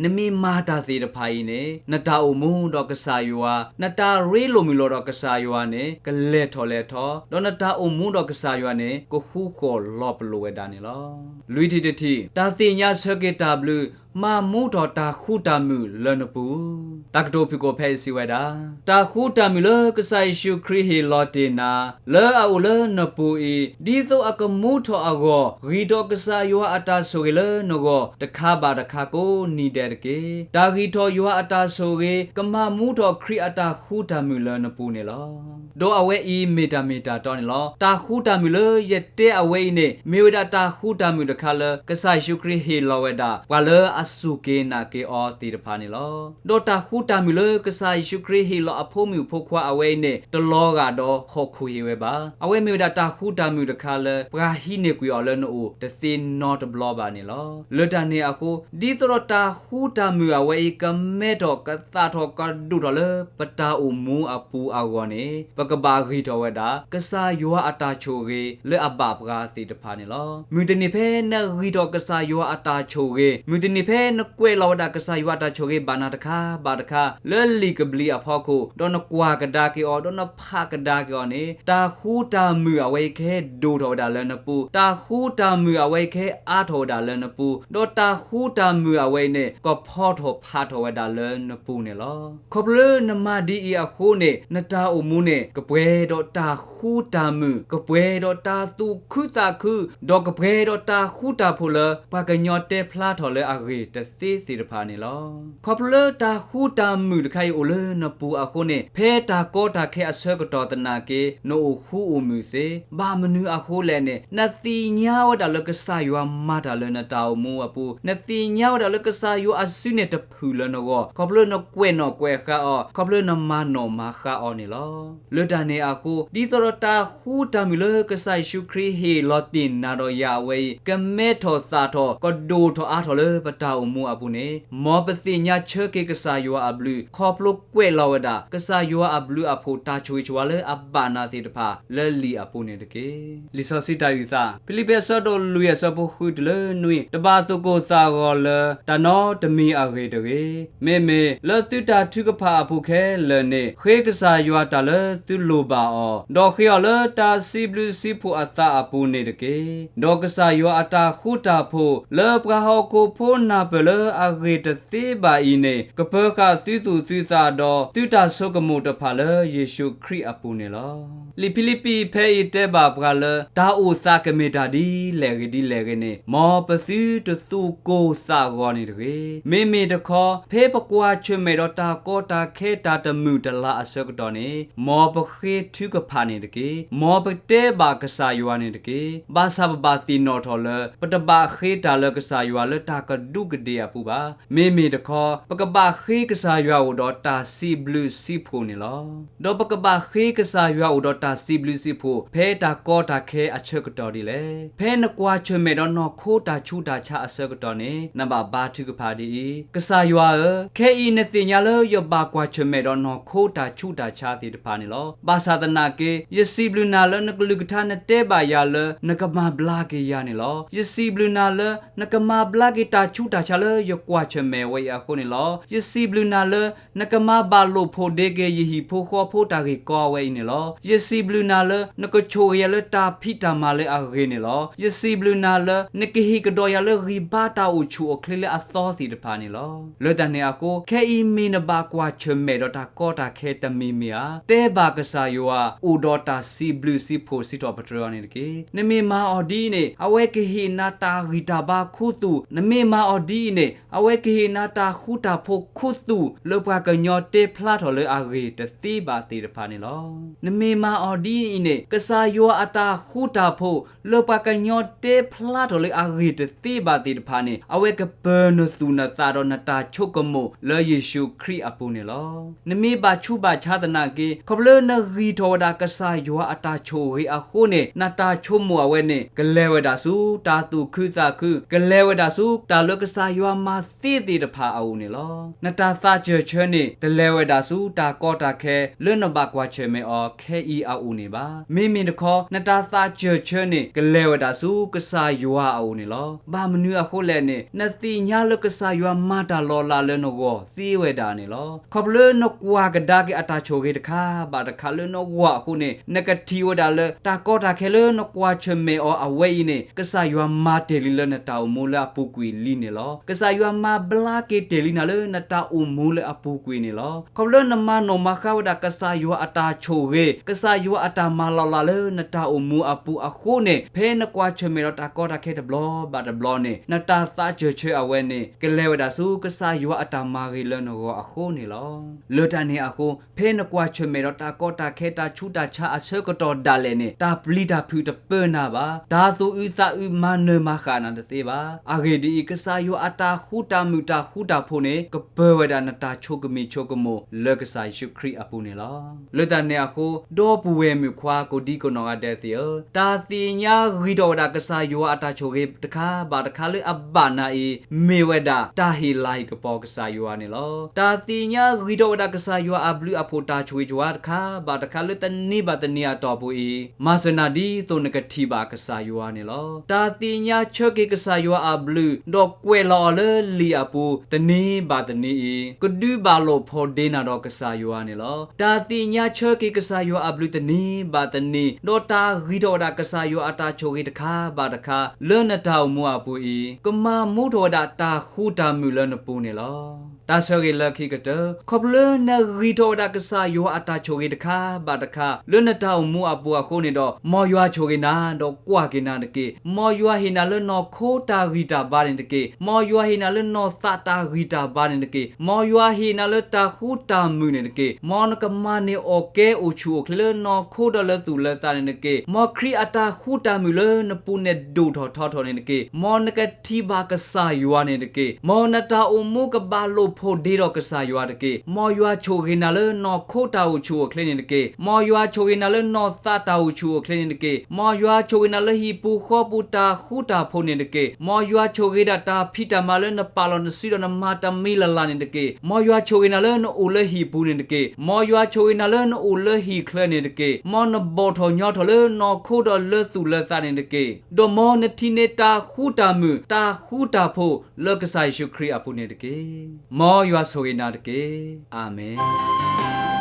နမ့ၢ်မၤတၢ်သ့ၣ်တဖၣ်အံၤန့ၣ် နတၢ်အိၣ်မူဒီးကစၢ်ယွၤ, နတၢ်ရ့လိာ်မုာ်လိာ်ဒီးကစၢ်ယွၤန့ၣ် ကလဲၤထီၣ်လဲၤထီ, ဒီးနတၢ်အိၣ်မူဒီးကစၢ်ယွၤန့ၣ် ကဃူဃီၣ်လီၤပလိာ်ဝဲဒၣ်န့ၣ်လီၤ. လွံၢ်ထံၣ်တထံၣ်, တၢ်သ့ၣ်ညါဆၢက့ၤတၢ်ဘျုး, မၤမူထီၣ်တၢ်ဃူတၢ်မုာ်လၢနပူၤ. တၢ်ကတိၤဖုၣ်ကိာ်ဖဲအံၤစံးဝဲဒၣ်, တၢ်ဃူတၢ်မုာ်လၢကစၢ်ယ့ၣ်ၡူးခရံာ်ဟ့ၣ်လီၤတ့ၢ်နၤ လၢအအိၣ်လၢနပူၤအံၤ ဒ်သိးအကမူထီၣ်အဂီၢ်, ဂံၢ်ထီၣ်ကစၢ်ယွၤအတၢ်ဆိၣ်ဂ့ၤလၢနဂီၢ် တခါဘၣ်တခါကိးနံၤဒဲးတက့ၢ်. တၢ်ဂံၢ်ထီၣ်ယွၤအတၢ်ဆိၣ်ဂ့ၤ ကမၤမူထီၣ်ခရံာ်အတၢ်ဃူတၢ်မုာ်လၢနပူၤန့ၣ်လီၤ. ဒီးအဝဲအံၤမ့ၢ်တၢ်မ့ၢ်တၢ်တီန့ၣ်လီၤ. တၢ်ဃူတၢ်မုာ်လၢယတဲအဝဲအံၤန့ၣ် မ့ၢ်ဝဲဒၣ်တၢ်ဃူတၢ်မုာ်တခါလၢ ကစၢ်ယ့ၣ်ၡူးခရံာ်ဟ့ၣ်လီၤဝဲဒၣ် ပှၤလၢအစူၢ်က့ၤနာ်က့ၤအီၤသ့ၣ်တဖၣ်န့ၣ်လီၤ. ဒီးတၢ်ဃူတၢ်မုာ်လၢကစၢ်ယ့ၣ်ၡူးခရံာ်ဟ့ၣ်လီၤအဖိမုၣ်ဖိခွါအဝဲအံၤန့ၣ် တလီၤဂာ်ဒီးဟီၣ်ခိၣ်ဟ့ၣ်ဝဲဘၣ်. အဝဲမ့ၢ်ဝဲဒၣ်တၢ်ဃူတၢ်မုာ်တခါလၢ ပှၤဟံးန့ၢ်ကွံာ်အီၤလၢနအိၣ်တသ့နီတဘျီဘၣ်န့ၣ်လီၤ. လၢတၢ်န့ၣ်အဃိ ဒ်သိးဒီးတၢ်ဃူတၢ်မုာ်အဝဲအံၤ ကမဲထီၣ်ကသၣ်ထီၣ်ကဒိၣ်ထီၣ်လၢပတၢ်အိၣ်မူအပူၤအဂီၢ်န့ၣ် ပကဘၣ်ဂံၢ်ထီၣ်ဝဲဒၣ် ကစၢ်ယွၤအတၢ်ဆိၣ်ဂ့ၤလၢအဘၣ်ပှၤသ့ၣ်တဖၣ်န့ၣ်လီၤ. မုၢ်တနံၤဖဲနဂံၢ်ထီၣ်ကစၢ်ယွၤအတၢ်ဆိၣ်ဂ့ၤ, မုၢ်တနံၤဖဲနကွဲးလီၤဝဲဒၣ်ကစၢ်ယွၤအတၢ်ဆိၣ်ဂ့ၤဘၣ်နၤတခါဘၣ်တခါ လၢလံာ်ကဘျံးအဖီခိၣ်, ဒီးနကွၢ်ကဒါက့ၤအီၤ, ဒီးနဖးကဒါက့ၤအီၤန့ၣ် တၢ်ဃူတၢ်မုာ်အဝဲအံၤကဟဲဒိၣ်ထီၣ်ဝဲဒၣ်လၢနပူၤ, တၢ်ဃူတၢ်မုာ်အဝဲအံၤကဟဲအါထီၣ်ဝဲဒၣ်လၢနပူၤ, ဒီးတၢ်ဃူတၢ်မုာ်အဝဲအံၤန့ၣ် ကဖီထီၣ်ဖးထီၣ်ဝဲဒၣ်လၢနပူၤန့ၣ်လီၤ. ခီဖျိလၢနမၤဒ်အံၤအဃိန့ၣ် နတၢ်အိၣ်မူန့ၣ် ကပှဲၤဒီးတၢ်ဃူတၢ်မုာ်, ကပှဲၤဒီးတၢ်သူၣ်ခုသးခု, ဒီးကပှဲၤဒီးတၢ်ဃူတၢ်ဖိးလၢ ပှၤကညီတဲဖျါထီၣ်လၢအဂ့ၤ အဂ့ၢ်တသ့သ့ၣ်တဖၣ်န့ၣ်လီၤ. ခီဖျိလၢတၢ်ဃူတၢ်မုာ်တခါအံၤအိၣ်လၢနပူၤအဃိန့ၣ်, ဖဲတၢ်ကီတၢ်ခဲအဆၢကတီၢ်သနာ်က့ နအိၣ်ဃူအိၣ်မုာ်သ့, ဘၣ်မနုၤအဃိလဲၣ်န့ၣ်, နသ့ၣ်ညါဝဲဒၣ်လၢကစၢ်ယွၤမၤတၢ်လၢနတၢ်အိၣ်မူအပူၤ, နသ့ၣ်ညါဝဲဒၣ်လၢကစၢ်ယွၤအစုန့ၣ်တဖုၣ်လၢနဂီၢ်, ခီဖျိနကွဲးနီၣ်ကွဲးဃါအီၤ, ခီဖျိနမၤနီၣ်မၤဃါအီၤန့ၣ်လီၤ. လၢတၢ်န့ၣ်အဃိ, ဒ်သိးဒီးတၢ်ဃူတၢ်မုာ်လၢကစၢ်ယ့ၣ်ၡူးခရံာ်ဟ့ၣ်လီၤတ့ၢ်နၤဒီးယၤအဝဲအံၤ ကမဲထီၣ်သၣ်ထီၣ် ကဒိၣ်ထီၣ်အါထီၣ်လၢပတၢ်အိၣ်မူအပူၤန့ၣ်, မ်ပသ့ၣ်ညါဆၢက့ၤကစၢ်ယွၤအဘျုး ခီဖျိကွဲးလီၤဝဲဒၣ် ကစၢ်ယွၤအဘျုးအဖှိၣ်တၢ်ဆိၣ်ဂ့ၤဆိၣ်ဝါလၢအဘၣ်နၤသ့ၣ်တဖၣ်လၢလံာ်အပူၤန့ၣ်တက့ၢ်. လံာ်စီဆှံတၢ်အုၣ်သး, ဖံလံးပံးအဆၢဒိၣ်လွံၢ်အဆၢဖိဃုတုၤလၢနွံ, တဘၣ်သကိးသးဂီၤလၢတၢ်နီတမံၤအဂ့ၢ်တဂ့ၤ, မ့မ့ၢ်လၢသုတၢ်ထုကဖၣ်အပူၤခဲလၢာ်န့ၣ် ဃ့ကစၢ်ယွၤတၢ်လၢသုလိၣ်ဘၣ်အီၤ, ဒီးဃ့အီၤလၢတၢ်စံးဘျုးစံးဖှိၣ်အသးအပူၤန့ၣ်တက့ၢ်. ဒီးကစၢ်ယွၤအတၢ်ဃူတၢ်ဖိးလၢပှၤဟီၣ်ခိၣ်ဖိနၢ်ပၢၢ်လၢအဂ့ၢ်တသ့ဘၣ်အံၤန့ၣ် ကပၢၤဃာ်သုသူၣ်သုသးဒီးသုတၢ်ဆိကမိၣ်တဖၣ်လၢယ့ၣ်ၡူးခရံာ်အပူၤန့ၣ်လီၤ. လံာ်ဖံလံးပံးဖဲအံၤတဲဘၣ်ပှၤလၢ တၢ်အိၣ်သးကမ့ၢ်တၢ်ဒ်လဲၣ်ဂ့ၤဒ်လဲၣ်ဂ့ၤန့ၣ်, မ်ပသုတသကိးသးဂီၤန့ၣ်တဂ့ၤ. မ့မ့ၢ်တခီ, ဖဲပကွၢ်ဆၢၣ်မဲာ်ဒီးတၢ်ကီတၢ်ခဲတၢ်တမုာ်တလၤအဆၢကတီၢ်န့ၣ်, မ်ပဃ့ထုကဖၣ်န့ၣ်တက့ၢ်. မ်ပတဲဘၣ်ကစၢ်ယွၤန့ၣ်တက့ၢ်. ဘၣ်ဆၣ်ပဘၣ်သ့ၣ်နီၣ်ထီၣ်လၢ ပတဘၣ်ဃ့တၢ်လၢကစၢ်ယွၤလၢတၢ်ကဒူးကဒ့ၣ်အပူၤဘၣ်. မ့မ့ၢ်တခီ, ပကဘၣ်ဃ့ကစၢ်ယွၤအိၣ်ဒီးတၢ်စံးဘျုးစံးဖှိၣ်န့ၣ်လီၤ. ဒီးပကဘၣ်ဃ့ကစၢ်ယွၤအိၣ်ဒီးတၢ်စံးဘျုးစံးဖှိၣ် ဖဲတၢ်ကီတၢ်ခဲအဆၢကတီၢ်ဒ်လဲၣ်. ဖဲနကွၢ်ဆၢၣ်မဲာ်ဒီးနီၢ်ခိတၢ်ဆူးတၢ်ဆါအဆၢကတီၢ်န့ၣ် နဘၣ်ဘါထုကဖၣ်ဒ်အံၤ, ကစၢ်ယွၤဧၢ, ခဲအံၤနသ့ၣ်ညါလၢယဘၣ်ကွၢ်ဆၢၣ်မဲာ်ဒီးနီၢ်ခိတၢ်ဆူးတၢ်ဆါသ့ၣ်တဖၣ်န့ၣ်လီၤ. ဘၣ်ဆၣ်သနာ်က့ ယစံးဘျုးနၤလၢနကလုၢ်ကထါနတဲဘၣ်ယၤလၢ နကမၤဘျါက့ၤယၤန့ၣ်လီၤ. ယစံးဘျုးနၤလၢ နကမၤဘျါက့ၤတၢ်ဆူးတၢ်ဆါလၢယကွၢ်ဆၢၣ်မဲာ်ဝဲအံၤအဃိန့ၣ်လီၤ. ယစံးဘျုးနၤလၢ နကမၤဘၣ်လိာ်ဖိးဒ့က့ၤယဟံၣ်ဖိဃီဖိတၢ်ဂ့ၢ်ကီအဝဲအံၤန့ၣ်လီၤ. ယစံးဘျုးနၤလၢ နကဆိၣ်ဂ့ၤယၤလၢတၢ်ဖံးတၢ်မၤလၢအဂ့ၤန့ၣ်လီၤ. ယစံးဘျုးနၤလၢ နကဟ့ၣ်ကဒီးယၤလၢဂံၢ်ဘါတၢ်အိၣ်ဆူၣ်အိၣ်ချ့လၢအသီသ့ၣ်တဖၣ်န့ၣ်လီၤ. လၢတၢ်န့ၣ်အဃိ ခဲအံၤမ့ၢ်နဘၣ်ကွၢ်ဆၢၣ်မဲာ်ဒီးတၢ်ကီတၢ်ခဲတမံၤမံၤဧါ, တဲဘၣ်ကစၢ်ယွၤ အိၣ်ဒီးတၢ်စံးဘျုးစံးဖှိၣ်စံးထီၣ်ပတြၢၤအီၤန့ၣ်တက့ၢ်. နမ့ၢ်မၤအီၤဒ်အံၤန့ၣ် အဝဲကဟ့ၣ်နၤတၢ်ဂံၢ်တၢ်ဘါခူသူၣ်, နမ့ၢ်မၤအီၤဒ်အံၤန့ၣ် အဝဲကဟ့ၣ်နၤတၢ်ဃူတၢ်ဖိးခူသူၣ် လၢပှၤကညီတဲဖျါထီၣ်လၢအဂ့ၢ်တသ့ဘၣ်သ့ၣ်တဖၣ်န့ၣ်လီၤ. နမ့ၢ်မၤအီၤဒ်အံၤန့ၣ် ကစၢ်ယွၤအတၢ်ဃူတၢ်ဖိး လၢပှၤကညီတဲဖျါထီၣ်လၢအဂ့ၢ်တသ့ဘၣ်သ့ၣ်တဖၣ်န့ၣ် အဝဲကပၢၤနသူၣ်နသးဒီးနတၢ်ဆိကမိၣ်လၢယ့ၣ်ၡူးခရံာ်အပူၤန့ၣ်လီၤ. နမ့ၢ်ဘၣ်ဆူးဘၣ်ဆါသနာ်က့ ခီဖျိလၢနဂံၢ်ထီၣ်ဝဲဒၣ်ကစၢ်ယွၤအတၢ်ဆိၣ်ဂ့ၤအဃိန့ၣ် နတၢ်ဆိကမိၣ်အဝဲန့ၣ် ကလဲၤဝဲဒၣ်ဆူတၢ်သူၣ်ခုသးခု, ကလဲၤဝဲဒၣ်ဆူတၢ်လၢကစၢ်ယွၤမၤသ့သ့ၣ်တဖၣ်အအိၣ်န့ၣ်လီၤ. နတၢ်သးစၢၢ်ဆၢန့ၣ် တလဲၤဝဲဒၣ်ဆူတၢ်ကီတၢ်ခဲလၢနဘၣ်ကွၢ်ဆၢၣ်မဲာ်အီၤခဲအံၤအအိၣ်န့ၣ်ဘၣ်. မ့မ့ၢ်တခီ နတၢ်သးစၢၢ်ဆၢန့ၣ် ကလဲၤဝဲဒၣ်ဆူကစၢ်ယွၤအအိၣ်န့ၣ်လီၤ. ဘၣ်မနုၤအဃိလဲၣ်န့ၣ် နသ့ၣ်ညါလၢကစၢ်ယွၤမၤတၢ်လီၤလးလၢနဂီၢ်သ့ဝဲဒၣ်န့ၣ်လီၤ. ခီဖျိလၢနကွၢ်ကဒါက့ၤအတၢ်ဆိၣ်ဂ့ၤတခါဘၣ်တခါလၢနဂီၢ်အဃိန့ၣ် နကထံၣ်ဝဲဒၣ်လၢ တၢ်ကီတၢ်ခဲလၢနကွၢ်ဆၢၣ်မဲာ်အီၤအဝဲအံၤန့ၣ် ကစၢ်ယွၤမၤတ့ၢ်လံလၢနတၢ်အိၣ်မူလၢအပူၤကွံာ်လံန့ၣ်လီၤ. ကစၢ်ယွၤမၤဘျါက့ၤတ့ၢ်လံနၤလၢနတၢ်အိၣ်မူလၢအပူၤကွံာ်န့ၣ်လီၤ. ခီဖျိလၢနမၤနီၣ်မၤဃါဝဲဒၣ်ကစၢ်ယွၤအတၢ်ဆိၣ်ဂ့ၤ, ကစၢ်ယွၤအတၢ်မၤလီၤလးလၢနတၢ်အိၣ်မူအပူၤအဃိန့ၣ် ဖဲနကွၢ်ဆၢၣ်မဲာ်ဒီးတၢ်ကီတၢ်ခဲတဘျီဘၣ်တဘျီန့ၣ် နတၢ်သးစၢၢ်ဆၢအဝဲန့ၣ် ကလဲၤဝဲဒၣ်ဆူကစၢ်ယွၤအတၢ်မၤဂ့ၤလၢနဂီၢ်အဃိန့ၣ်လီၤ. လၢတၢ်န့ၣ်အဃိ ဖဲနကွၢ်ဆၢၣ်မဲာ်ဒီးတၢ်ကီတၢ်ခဲတၢ်ဆူးတၢ်ဆါအဆၢကတီၢ်ဒၣ်လဲာ်န့ၣ် တၢ်ပျံၤတၢ်ဖုးတပၢနၤဘၣ်, တၢ်သူၣ်အုးသးအုးမၤနၢၤမၤဃၣ်နၤတသ့ဘၣ်. အဂ့ၢ်ဒ်အံၤ, ကစၢ်ယွၤအတၢ်ဃူတၢ်မုာ်တၢ်ဃူတၢ်ဖိးန့ၣ် ကပၢၤဝဲဒၣ်နတၢ်ဆိကမိၣ်ဆိကမိၣ်လၢကစၢ်ယ့ၣ်ၡူးခရံာ်အပူၤန့ၣ်လီၤ. လၢတၢ်န့ၣ်အဃိ ဒီပုၢ်ဝဲၢ်မုၣ်ခွါကိးဒံကနီၢ်ဂၤဒဲးသ့ၣ်ဧၢ, တၢ်သ့ၣ်ညါဂံၢ်ထီၣ်ဝဲဒၣ်ကစၢ်ယွၤအတၢ်ဆိၣ်ဂ့ၤတခါဘၣ်တခါလၢအဘၣ်နၤအံၤ မ့ၢ်ဝဲဒၣ်တၢ်ဟ့ၣ်လၤဟ့ၣ်ကပီၤကစၢ်ယွၤန့ၣ်လီၤ. တၢ်သ့ၣ်ညါဂံၢ်ထီၣ်ဝဲဒၣ်ကစၢ်ယွၤအဘျုးအဖှိၣ်တၢ်ဆိၣ်ဂ့ၤဆိၣ်ဝါတခါဘၣ်တခါလၢတနံၤဘၣ်တနံၤအတီၢ်ပူၤအံၤ မၤစၢၤနၤဒ်သိးနကထံၣ်ဘၣ်ကစၢ်ယွၤန့ၣ်လီၤ. တၢ်သ့ၣ်ညါဆၢက့ၤကစၢ်ယွၤအဘျုး ဒီးကွဲးလီၤအီၤလၢလံာ်အပူၤ တနံၤဘၣ်တနံၤအံၤ ကဒုးဘၣ်လိာ်ဖိးဒ့နၤဒီးကစၢ်ယွၤန့ၣ်လီၤ. တၢ်သ့ၣ်ညါဆၢက့ၤကစၢ်ယွၤအဘျုးတနံၤဘၣ်တနံၤ ဒီးတၢ်ဂံၢ်ထီၣ်ဝဲဒၣ်ကစၢ်ယွၤအတၢ်ဆိၣ်ဂ့ၤတခါဘၣ်တခါ လၢနတၢ်အိၣ်မူအပူၤအံၤ ကမၤမူထီၣ်ဝဲဒၣ်တၢ်ဃူတၢ်မုာ်လၢနပူၤန့ၣ်လီၤ. တၢ်ဆၢဂ့ၤလၢခံကတၢၢ်, ခီဖျိလၢနဂံၢ်ထီၣ်ဝဲဒၣ်ကစၢ်ယွၤအတၢ်ဆိၣ်ဂ့ၤတခါဘၣ်တခါ လၢနတၢ်အိၣ်မူအပူၤအဃိန့ၣ်ဒီး မ်ယွၤဆိၣ်ဂ့ၤနၤ ဒီးကွၢ်က့ၤနၤတက့ၢ်. မ်ယွၤဟ့ၣ်နၤလၢနီၢ်ခိတၢ်ဂံၢ်တၢ်ဘါန့ၣ်တက့ၢ်. မ်ယွၤဟ့ၣ်နၤလၢနီၢ်သးတၢ်ဂံၢ်တၢ်ဘါန့ၣ်တက့ၢ်. မ်ယွၤဟ့ၣ်နၤလၢတၢ်ဃူတၢ်မုာ်န့ၣ်တက့ၢ်. မ်နကမၤန့ၢ်အီၣ်ကဲအိၣ်ဆူၣ်အိၣ်ချ့လၢနီၢ်ခိဒီးလၢသူၣ်လၢသးန့ၣ်တက့ၢ်. မ်ခရံာ်အတၢ်ဃူတၢ်မုာ်လၢနပူၤန့ၣ်ဒိၣ်ထီၣ်ထီထီၣ်န့ၣ်တက့ၢ်. မ်နကထံၣ်ဘၣ်ကစၢ်ယွၤန့ၣ်တက့ၢ်. မ်နတၢ်အိၣ်မူကဘၣ်လိာ်ဖိးဒ့ဒီးကစၢ်ယွၤတက့ၢ်. မ်ယွၤဆိၣ်ဂ့ၤနၤလၢနီၢ်ခိတၢ်အိၣ်ဆူၣ်အိၣ်ချ့န့ၣ်တက့ၢ်. မ်ယွၤဆိၣ်ဂ့ၤနၤလၢနီၢ်သးတၢ်အိၣ်ဆူၣ်အိၣ်ချ့န့ၣ်တက့ၢ်. မ်ယွၤဆိၣ်ဂ့ၤနၤလၢဟံၣ်ပူၤဃီပူၤတၢ်ဃူတၢ်ဖိးန့ၣ်တက့ၢ်. မ်ယွၤဆိၣ်ဂ့ၤဒၣ်တၢ်ဖံးတၢ်မၤလၢနပာ်လီၤနစုဒီးနမၤတၢ်မံၤလၢ်လၢ်န့ၣ်တက့ၢ်. မ်ယွၤဆိၣ်ဂ့ၤနၤလၢနအိၣ်လၢဟံၣ်ပူၤန့ၣ်တက့ၢ်. မ်ယွၤဆိၣ်ဂ့ၤနၤလၢနအိၣ်လၢဟံၣ်ချၢန့ၣ်တက့ၢ်. မ်နဘီၣ်ထီၣ်ညီထီၣ်လၢနီၢ်ခိဒီးလၢသူၣ်လၢသးန့ၣ်တက့ၢ်. ဒီးမ်နထံၣ်န့ၢ်တၢ်ဃူတၢ်မုာ် တၢ်ဃူတၢ်ဖိးလၢကစၢ်ယ့ၣ်ၡူးခရံာ်အပူၤန့ၣ်တက့ၢ်. မ်ယွၤဆိၣ်ဂ့ၤနၤတက့ၢ်. အၤမ့ၣ်.